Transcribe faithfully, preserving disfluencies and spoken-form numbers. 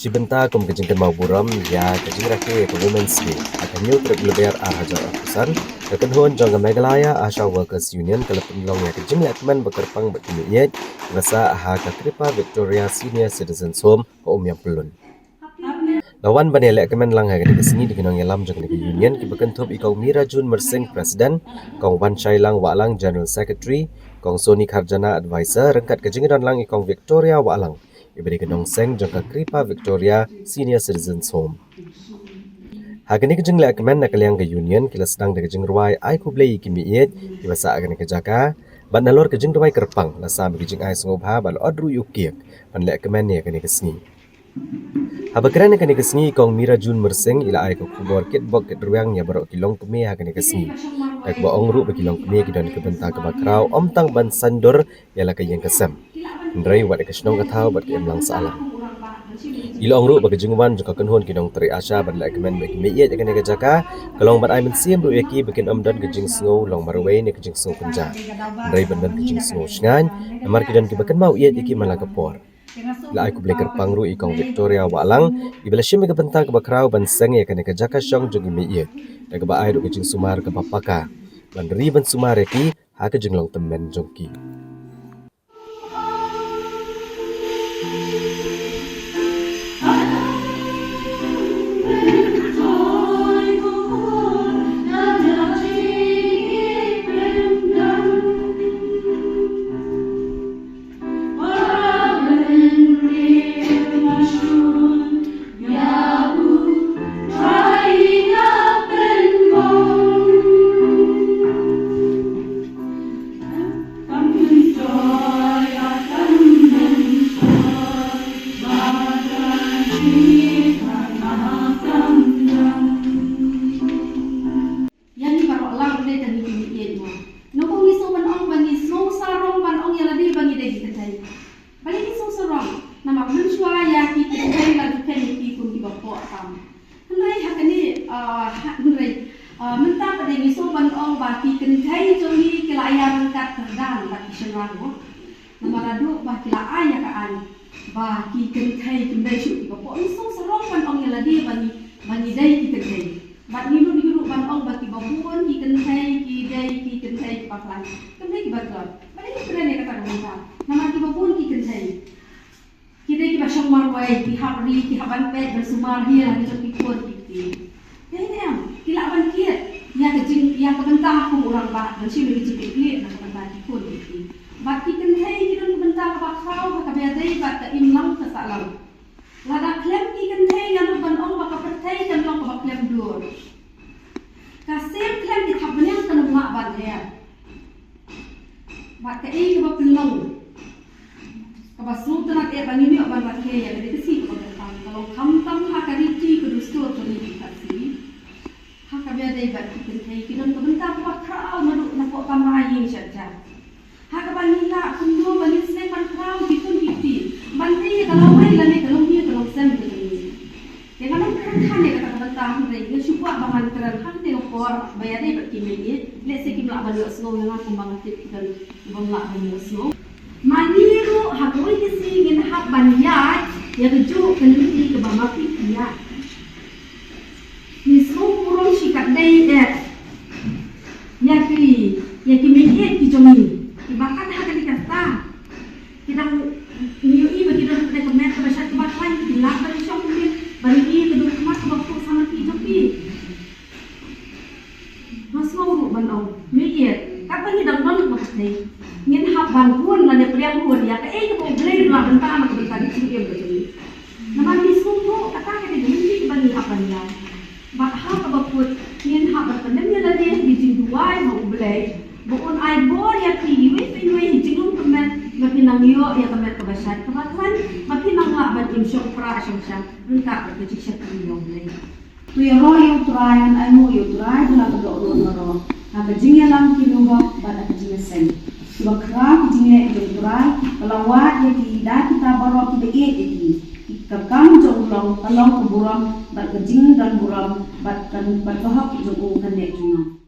Shi bynta kum ka jingkynmaw burom ïa ka jingrakhe ka Women's Day, ha ka hynñiew tarik Lber ar hajar arphew san, ka kynhun jong ka Meghalaya ASHA Workers Union ka la pynlong ïa ka jinglehkmen ba kyrpang bad kynmaw ïeit, ba sah ha ka Kripa Victoria Senior Citizens Home, ha Umiam Pyllun. La wan ban ïalehkmen lang ha kane ka sngi da ki nongïalam jong kane ka union, kiba kynthup i Kong Mirajun Myrsing, President, Kong Wanshailang Wahlang, General Secretary, Kong Sony Kharjana, Advisor, ryngkat ka jingdon lang i Kong Victoria Wahlang, iba dei ka nongseng jong ka Kripa Victoria Senior Citizens Home. Ha kane ka jinglehkmen, na ka liang ka union ki la sdang da ka jingrwai ai khublei ïa ki mei ïeit kiba sah ha kane ka jaka, bad nalor ka jingduwai kyrpang la sam ïa ka jingai sngewbha bad la ot ruh ïa u cake ban lehkmen ïa kane ka sngi. Haba kren ha kane ka sngi, Kong Mirajun Myrsing i la ai ka khubor kitbok kitrwiang ïa baroh ki longkmie ha kane ka sngi, da kaba ong ruh ba ki longkmie ki don ka bynta kaba khraw ym tang ban saiñdur ïa la ka ïing ka sem, hynrei wat ïa ka shnong ka thaw bad ka imlang sahlang. I la ong ruh ba ka jingwan jong ka kynhun ki nongtrei ASHA ban lehkmen bad ki mei ïeit ha kane ka jaka ka long ban ai mynsiem ruh ïa ki ba kin ym don ka jingsngew long marwei ne ka jingsngew kynja, hynrei ban don ka jingsngew shngaiñ, namar ki don kiba kynmaw ïeit ïa ki man la ka por. La ai khublei kyrpang ruh i Kong Victoria Wahlang, iba la shim ïa ka bynta kaba khraw ban seng ïa kane ka jaka shong jong ki mei ïeit, da kaba ai ruh ka jingsumar kaba paka ban ri ban sumar ïa ki ha ka jinglong tymmen jong ki. Ïa ngi baroh lang, ym dei tang ïa ki mei ïeit mo. Nangno ngi sngew ban ong, ba ngi sngew sarong ban ong ïa lade ba ngi dei ki kynthei. Balei ngi sngew sarong? Namar mynshuwa ïa ki kynthei la ju khein ïa ki kum kiba poh tam. Hynrei ha kane, ah, ha, hynrei, ah, mynta pat de ngi sngew ban ong ba ki kynthei jong ngi ki la ïaryngkat kyrdan bad ki shynrang mo. Namar naduh ba ki la ai ïa ka aiñ ba ki kynthei kim dei shuh kiba poh, ngi sngew sarong ban ong ïa lade ba ngi, ba ngi dei ki kynthei. Bad ngi nud hi ruh ban ong ba kiba bun ki kynthei ki dei ki kynthei kiba khlaiñ, kim dei kiba tlot. Balei ngi kren ïa kata ka bynta? Namar kiba bun ki kynthei ki dei kiba shong marwei, ki hap ri, ki hap ban peit ban sumar hi ïa la ki jong ki khun ki kti. Dei ne em, ki lah ban thied ïa ka jing, ïa ka bynta kum u rangbah, ban shim ïa ka jingkitkhlieh na ka bynta ki khun ki kti. Bad ki kynthei ki don ka bynta kaba khraw ha kaba ïadei bad ka imlang ka sahlang. Lada khlem ki kynthei, ngan ruh ban ong ba ka pyrthei kan long kaba khlem dur. Ka sem khlem ki thapniang kan ym lah ban her. Bad kaei kaba pynlong, kaba sngewtynnat eh ba ngim ïoh ban rakhe ïa kane ka sngi kaba kyrpang, ka long khamtam ha ka riti ka dustur ka ri ka Khasi, ha kaba ïadei bad ki kynthei ki don ka bynta kaba khraw naduh napoh kamra ïing shatja. Ha kaba ngi lah kumno ba ngin sneng ban khraw ki khun ki kti ban trei ïa ka lawei lane ka longmih ka longsem ka jong ngi. Te ngan ym kren khan ïa kata ka bynta, hynrei nga shu kwah ba ngan kren hangne ha ka por ba ïadei bad ki mei ïeit, lehse kim lah ban ïohsngew ïa nga kumba nga tip ki don kibym lah ban ïohsngew. Ma ngi ruh ha kawei ka sngi ngin hap ban ïaid ïa kajuh ka lynti kaba ma phi phi ïaid. Ngi sngew burom shikatdei eh ïa ki, ïa ki mei ïeit ki jong ngi kiba kat ha kane ka rta. Ki dang, ngi ïohi ba ki don kane ka met kaba shait kaba khlaiñ, ki lap ban shong kumne ban ïohi ka dum khmat kaba khuid ha lynti jong ki. Nga sngew ruh ban ong, mei ïeit, katba ngi dang don ha ka pyrthei, ngin hap ban hun lane pdiang hun ïa kaei kaba U Blei u la bynta na ka bynta ka jingim ka jong ngi. Namar ngi sngewthuh kata ka dei ka lynti kaba ngi hap ban ïaid. Bad ha kaba kut ngin hap ban pyndem ïa lade ha ki jingduwai ha U Blei ba un ai bor ïa phi iwei pa iwei ha jinglong ka met, ba phin nang ïoh ïa ka met kaba shait kaba khlaiñ, ba phin nang lah ban im shongpra shongshang ryngkat bad ka jingshakri ïa U Blei. To ïaroh ïa U Trai, ngan ainguh ïa U Trai ba la kdew lut baroh ha ka jingïalam ki riewhok bad ha ka jingïaseng. Kiba khraw ki jingleh jong U Trai, ba la wad ïa ki da kita baroh kiba ïeit ïa ki. Ki, ka kam jong u long, ka long ka burom bad ka jingdon burom bad ka, bad ka hok jong u kan leh junom.